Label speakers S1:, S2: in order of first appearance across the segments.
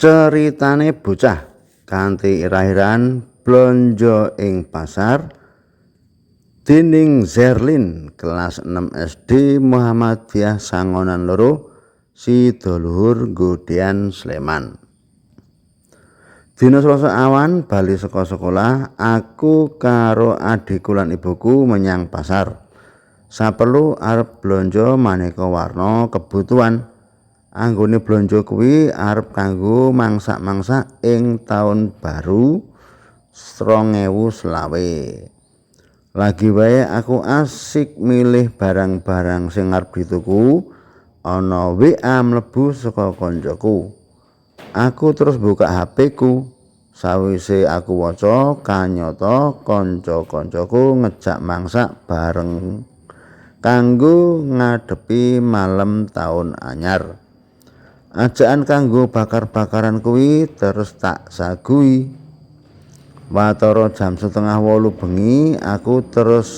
S1: Ceritane bocah kanthi irah-irahan blonjo ing pasar dening Zerlin kelas 6 SD Muhammadiyah Sangonan 2 Sidoluhur Godean Sleman. Dina Selasa awan bali saka sekolah, aku karo adhiku lan ibuku menyang pasar. Saperlu arep blonjo maneka warna kebutuhan. Anggone blonjo kuwi arep kanggo mangsak-mangsak ing taun baru 2025. Lagi wae aku asik milih barang-barang sing arep dituku, ana WA mlebu saka koncoku. Aku terus buka HP ku. Sawise aku waca, kanyata kanca-kancaku ngejak mangsak bareng kanggo ngadepi malem taun anyar. Ajakan kanggo bakar-bakaran kuwi terus tak sagui. Watara jam 7.30 bengi aku terus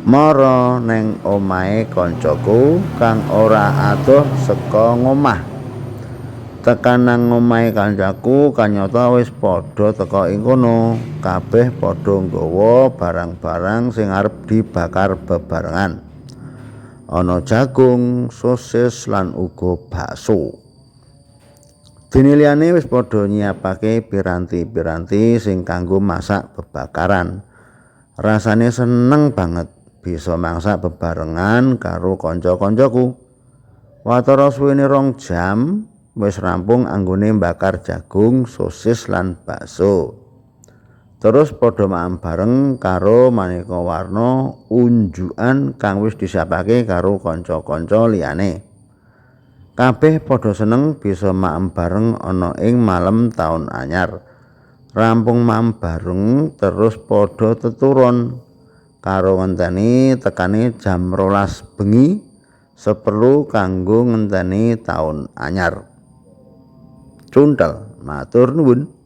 S1: mara neng omahe koncoku kang ora adoh saka ngomah. Tekan nang omahe kancaku kanyata wis padha teka ing kono. Kabeh padha nggawa barang-barang sing arep dibakar bebarengan. Ana jagung, sosis lan uga bakso. Dene liyane wis padha nyiapake piranti-piranti sing kanggo masak bebakaran. Rasane seneng banget bisa masak bebarengan karo kanca-kancaku. Watara suwene 2 jam wis rampung anggone mbakar jagung, sosis lan bakso. Terus padha maem bareng karo maneka warna unjukan kang wis disiapake karo kanca-kanca liyane. Kabeh padha seneng bisa maem bareng ana ing malem taun anyar. Rampung maem bareng terus padha teturon karo ngenteni tekane jam 12 bengi seperlu kanggo ngenteni taun anyar. Cuntel, matur nuwun.